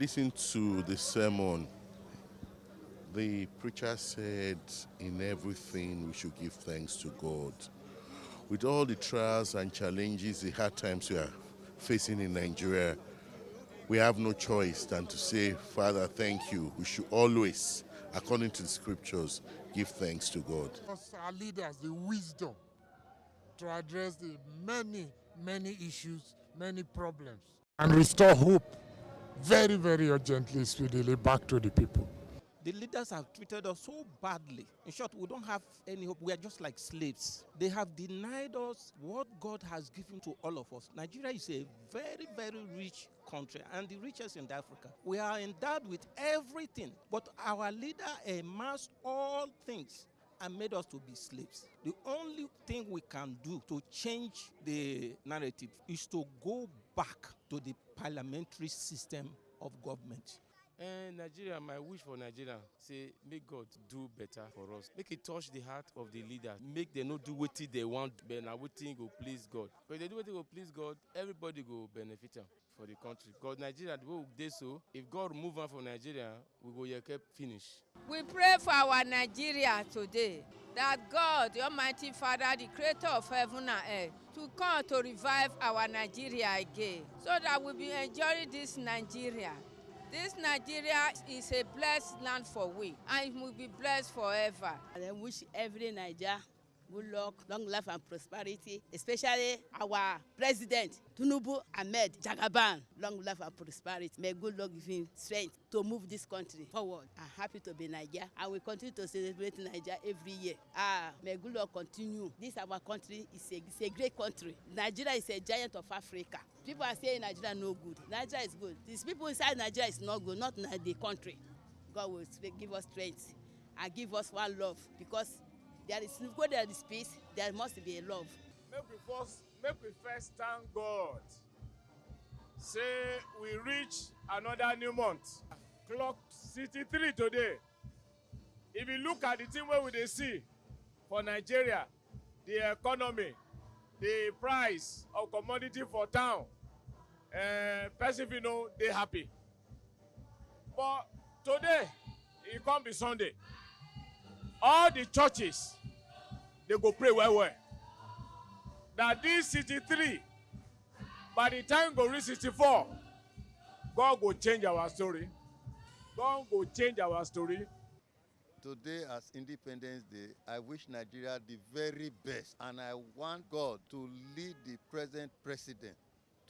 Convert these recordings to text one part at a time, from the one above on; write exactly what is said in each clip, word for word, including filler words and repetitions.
Listen to the sermon. The preacher said, "In everything we should give thanks to God." With all the trials and challenges, the hard times we are facing in Nigeria, we have no choice than to say, "Father, thank you." We should always, according to the scriptures, give thanks to God. Us, our leaders, the wisdom to address the many, many issues, many problems, and restore hope very, very urgently, speedily back to the people. The leaders have treated us so badly. In short, we don't have any hope. We are just like slaves. They have denied us what God has given to all of us. Nigeria is a very, very rich country and the richest in Africa. We are endowed with everything, but our leader amassed all things and made us to be slaves. The only thing we can do to change the narrative is to go back to the parliamentary system of government. Eh, Nigeria, my wish for Nigeria, say make God do better for us. Make it touch the heart of the leaders. Make dem no do wetin dem want, but na wetin go please God. Because if dem do wetin go please God, everybody go benefit am for the country. Because Nigeria, the way we dey so, if God remove am from Nigeria, we go yeke finish. We pray for our Nigeria today, that God, the Almighty Father, the creator of heaven and earth, to come to revive our Nigeria again, so that we be enjoying this Nigeria. This Nigeria is a blessed land for we, and it will be blessed forever. I wish every Naija good luck, long life and prosperity, especially our president, Tinubu Ahmed Jagaban. Long life and prosperity. May good luck give him strength to move this country forward. I'm happy to be Naija. I will continue to celebrate Naija every year. Ah, may good luck continue. This our country is a, is a great country. Nigeria is a giant of Africa. People are saying Nigeria no good. Nigeria is good. These people inside Nigeria is not good, not na the country. God will sp- give us strength and give us one love, because there is, go there is peace, there must be a love. Make we first, make we first thank God. Say we reach another new month. Clock sixty-three today. If you look at the thing wey we dey see for Nigeria, the economy, the price of commodity for town, eh, person fit no dey happy. But today, e come be Sunday. All the churches, they go pray well well. That this sixty-three, by the time go reach sixty-four, God go change our story. God go change our story. Today, as Independence Day, I wish Nigeria the very best, and I want God to lead the present president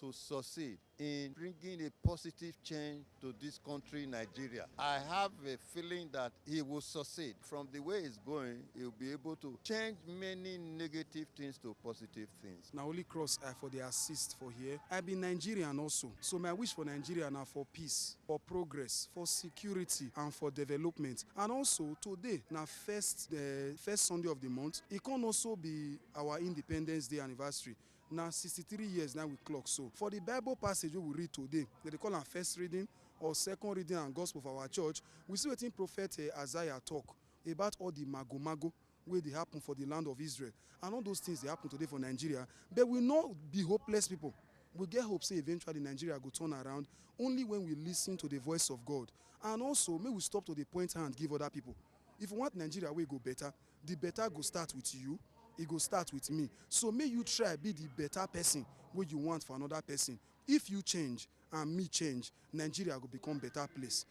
to succeed in bringing a positive change to this country, Nigeria. I have a feeling that he will succeed. From the way it's going, he will be able to change many negative things to positive things. Na Holy Cross I for dey assist for here. I be Nigerian also. So my wish for Nigeria na for peace, for progress, for security, and for development. And also, today na first, eh, first Sunday of the month. E can also be our Independence Day anniversary. Na sixty-three years now we clock. So for the Bible passage wey we read today, dem dey call am first reading or second reading and gospel for our church. We see wetin prophet, eh, Isaiah talk about all the mago mago wey dey happen for the land of Israel. And all those things dey happen today for Nigeria. But we no be hopeless people. We get hope say eventually Nigeria go turn around only when we listen to the voice of God. And also, make we stop to dey point hand give other people. If we want Nigeria wey go better, the better go start with you, e go start with me. So make you try be the better person wey you want for another person. If you change and me change, Nigeria go become better place.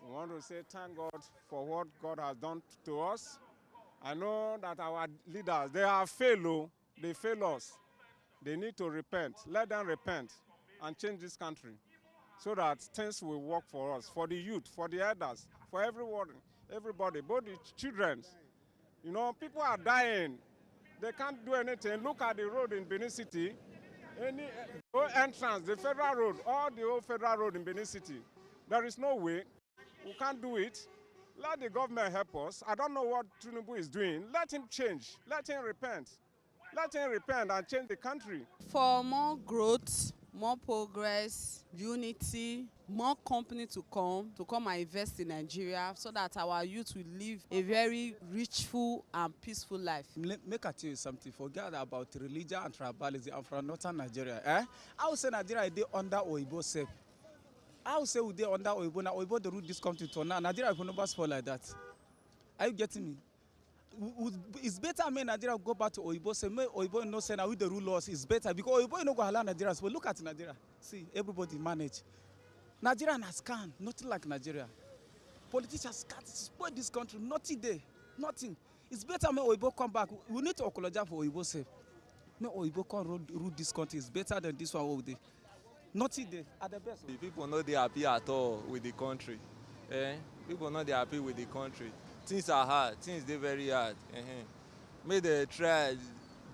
We want to say thank God for what God has done to us. I know that our leaders, they have failed, oh, they fail us. They need to repent. Let them repent and change this country so that things will work for us, for the youth, for the elders, for everyone, everybody, both the ch- children. You know, people are dying. They can't do anything. Look at the road in Benin City. Any uh, entrance, the federal road, all the old federal road in Benin City, there is no way. We can't do it. Let the government help us. I don't know what Tinubu is doing. Let him change. Let him repent. Let him repent and change the country. For more growth, more progress, unity, more company to come, to come and invest in Nigeria so that our youth will live a very richful and peaceful life. Le- Make I tell you something. Forget about religion and tribalism. I'm from northern Nigeria. Eh? I would say Nigeria dey under Oyibo sef. How say we dey under Oyibo now? Oyibo dey rule this country to now. Nigeria will never spoil like that. Are you getting me? We, we, it's better make Nigeria go back to Oyibo. Say make Oyibo know say now we dey rule us. It's better because Oyibo no go allow Nigeria. But look at Nigeria. See, everybody manage. Nigeria na scam. Nothing like Nigeria. Politicians can't spoil this country. Nothing there. Nothing. It's better make Oyibo come back. We need to apologize for Oyibo sef. Make Oyibo come rule, rule this country. It's better than this one wey we dey. Nothing dey. At the best. The people no dey happy at all with the country. Eh? People no dey happy with the country. Things are hard. Things dey very hard. Eh-heh. Make dem try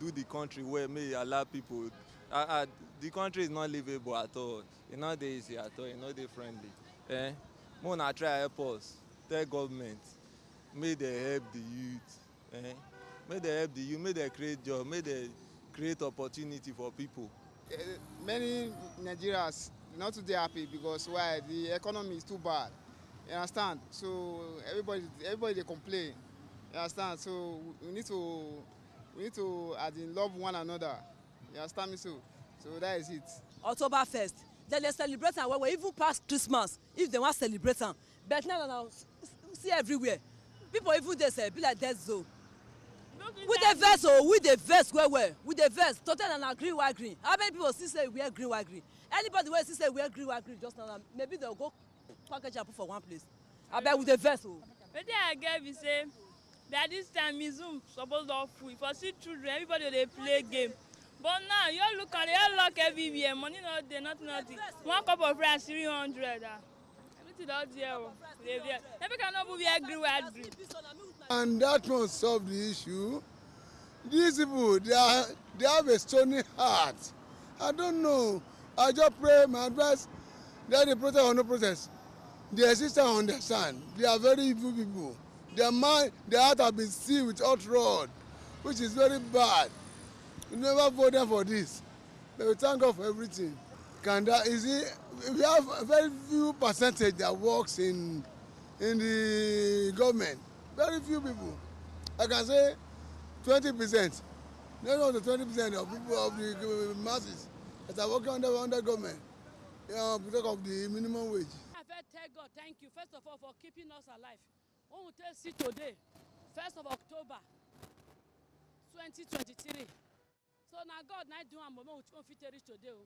do the country well. Make e allow people. Uh, uh, the country is not livable at all. E no dey easy at all. E no dey friendly. Eh? Make una try help us. Tell government. Make dem help the youth. Eh? Make dem help the youth. Make dem create job. Make dem create opportunity for people. Eh, many Nigerians not too dey happy because why? The economy is too bad. You understand? So everybody, everybody dey complain. You understand? So we need to, we need to, as in, love one another. You understand me so? So that is it. October first, dem dey celebrate am well well, even pass Christmas if dem wan celebrate am. But now, now, see everywhere, people even dey sef be like death zone. We dey vex o, we dey vex well well, we dey vex. Today na, na green white green. How many people see say we wear green white green? Anybody wey see say we wear green white green just now, now, maybe dem go package am put for one place. Abeg, we dey vex o. Wetin I get be say, by this time, museum suppose don full. If I see children, everybody dey play game. But now, you look am, dem lock everywhere. Money no dey, nothing, nothing. One cup of rice, three hundred. Ah. Everything don there o. Dey there. Make I no even wear green white green. And that one solve the issue. These people, they are, they have a stony heart. I don't know. I just pray, my advice, that they protest or no protest, their sister understand. They are very evil people. Their mind, their heart have been sealed with hot rod, which is very bad. We never vote them for this. But we thank God for everything. Kanda, is it, we have a very few percentage that works in, in the government. Very few people. I can say twenty percent. Not up to twenty percent of people, of the, uh, masses that are working under, under government, uh, because of the minimum wage. I first tell God thank you, first of all, for keeping us alive. When we take see today, first of October, twenty twenty-three. So na God na do am, but make we fit reach today o.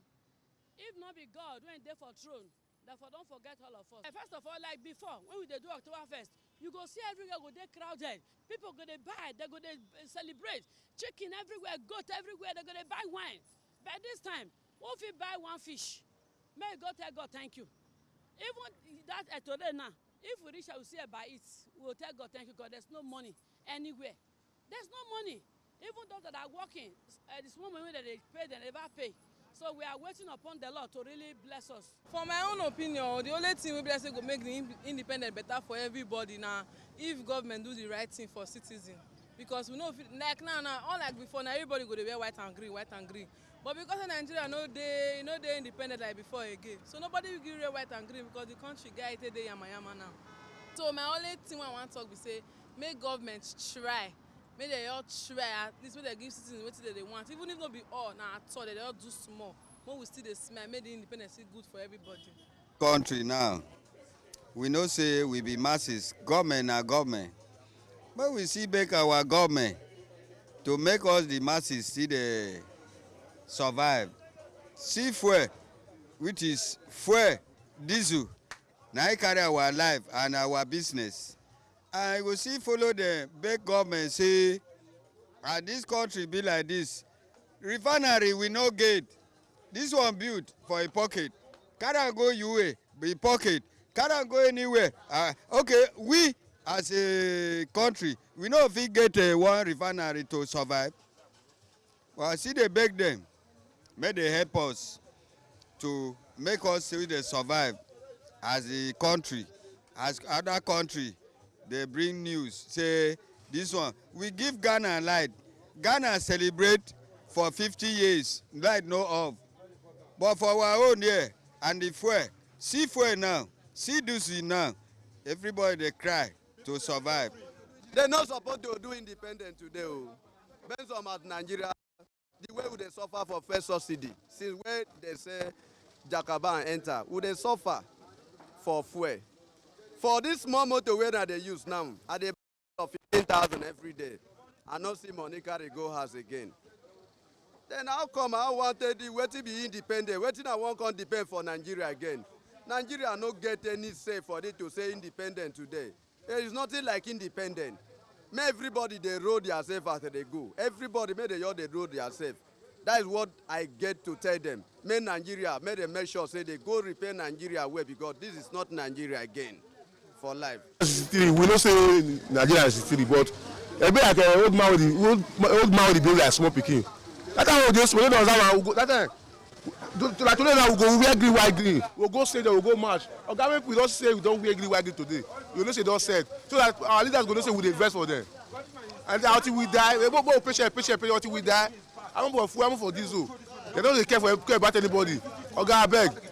If no be God wey dey for throne, dem for don forget all of us. Eh, first of all, like before, when we dey do October first, you go see everywhere go dey crowded. People go dey buy, dem go dey, eh, celebrate. Chicken everywhere, goat everywhere, dem go dey buy wine. But this time, who fit buy one fish? Make we go tell God thank you. Even that, eh, today now, if we reach out, we see eba eat, we go tell God thank you, 'cause there's no money anywhere. There's no money. Even those that are working, uh, the small money wey dem dey pay, dem never pay. So we are waiting upon the Lord to really bless us. For my own opinion, the only thing wey be like say go make the in-, independent better for everybody na if government do the right thing for citizen. Because we no fit, like now, now, unlike before, na everybody go dey wear white and green, white and green. But because of Nigeria no dey, e no dey independent like before again. So nobody will gree wear white and green because the country get e take dey yama yama now. So my only thing wey I wan talk be say, make government try, make dem all try, at least make dem give citizens wetin dem dey want, even if no be all, na at all, dem dey all do small. Make we still dey smile, make the independence still good for everybody. Country now, we know say we be masses, government na government. Make we still make our government to make us the masses still dey survive. See fuel, which is fuel, diesel, na e carry our life and our business. And you go still follow dem beg government say, "Ah, this country be like this. Refinery we no get. This one built for a pocket. Carry am go U A, be pocket. Carry am go anywhere." Ah, okay, we as a country, we no fit get, uh, one refinery to survive. But I still dey beg dem, make dem help us to make us still dey survive as a country, as other country dey bring news say this one. We give Ghana light. Ghana celebrate for fifty years, light no off. But for our own here, and the fuel, see fuel now, see diesel now, everybody dey cry to survive. Dem no suppose to do independent today o. Based on as Nigeria, the way we dey suffer for fuel subsidy, since wey dem say Jagaban enter, we dey suffer. for fuel. For this small motor wey I dey use now, I dey buy of fifteen thousand every day. I no see money carry go house again. Then how come I wan take the wetin be independent? Wetin I wan come depend for Nigeria again? Nigeria no get any say for it to say independent today. There is nothing like independent. Make everybody dey roll theirself as they go. Everybody make they all dey roll theirself. That is what I get to tell them. Make Nigeria, make dem make sure say they go repair Nigeria well, because this is not Nigeria again for life. Sixty-three, we know say Nigeria is sixty-three, but e be like, uh, old man with the old, old man with the baby like small pikin. That time we dey small, we don observe am, we go, that time, to, to, like today now, we go wear green, white, green. We go say that we go march. Oga, make we don say we don wear green, white, green today. You know say don set. So that our leaders go know say we dey vex for them. And until we die, we go, go patient, patient, patient until we die. I'm for fuel, I'm for diesel. They don't dey care for, care about anybody. Oga, abeg.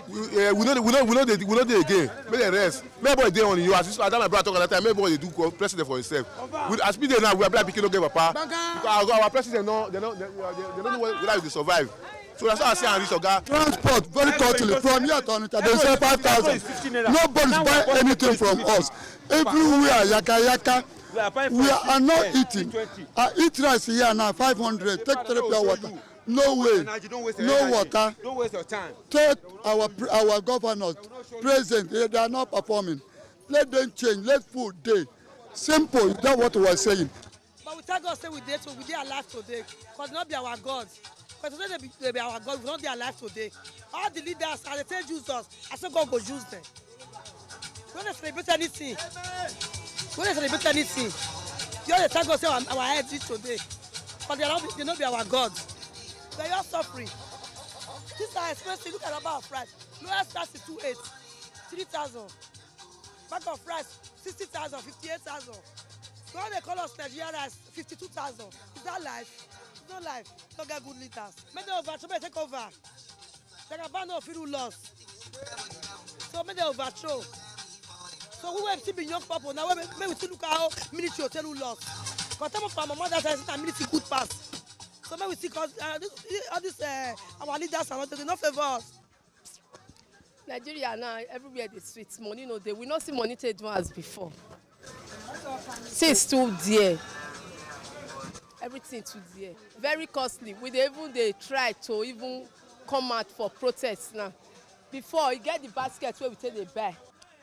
We, eh, we no dey, we no, we no dey, we no dey again. Make dem rest. Make everybody dey on you. As this, as that my brother talk at that time, make everybody dey do go president for himself. We, as we dey now, we are black pikin no get papa. Because our, our president no, they no, they, they, they don't know whether we dey survive. So that's why I say I reach, Oga. Transport very costly from here to Onitsha. They sell five thousand. Nobody buy anything from us. Everywhere yaka yaka. We are not eating. I eat rice here now, five hundred. Take three pure water. No way. No water. Take our pre-, our governor, president. They, they are not performing. Let them change. Let food dey. Simple. That's what we are saying. But we thank God say we dey, so we dey alive today. 'Cause no be our God. 'Cause today they be, they be our God. We no dey alive today. All the leaders, as they take use us, I say God go use them. We no dey celebrate anything. We no dey celebrate anything. You only thank God say our, our head reach today. But they no be, they no be our God. They are suffering. Things are expensive. Look at the number of price. Lowest price is two eight, three thousand. Bag of rice, sixty thousand, fifty-eight thousand. So when they call us Nigeria rice, fifty-two thousand. Is that life? It's not life. No get good leaders. Make they overthrow, make they take over. They can ban no fit rule us. So make they overthrow. So we will still be young people now. Make, make we still look how military hotel rule us. 'Cause some of our mama that is na military good pass. So make we see 'cause, uh, this, all these, uh, our leaders are not, they no favor us. Nigeria now, everywhere dey sweet, money no dey. We no see money take do as before. Things too dear. Everything too dear. Very costly. We dey even dey try to even come out for protest now. Before, e get the basket wey we take dey buy.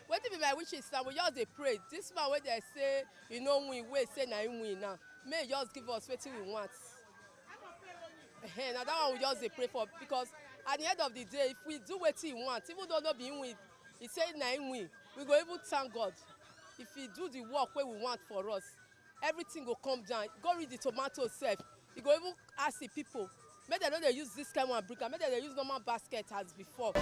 Wetin be my wishes now? We just dey pray. This man wey dem say e no win, wey say na him win now, make e just give us wetin we want. Ehen, na that one we just dey pray for, because at the end of the day, if we do wetin he want, even though no be him win, he say na him win, we go even thank God. If he do the work wey we want for us, everything go come down. Go read the tomato sef. He go even ask the people, make dem no dey use this kind one bring am, make dem dey use normal basket as before.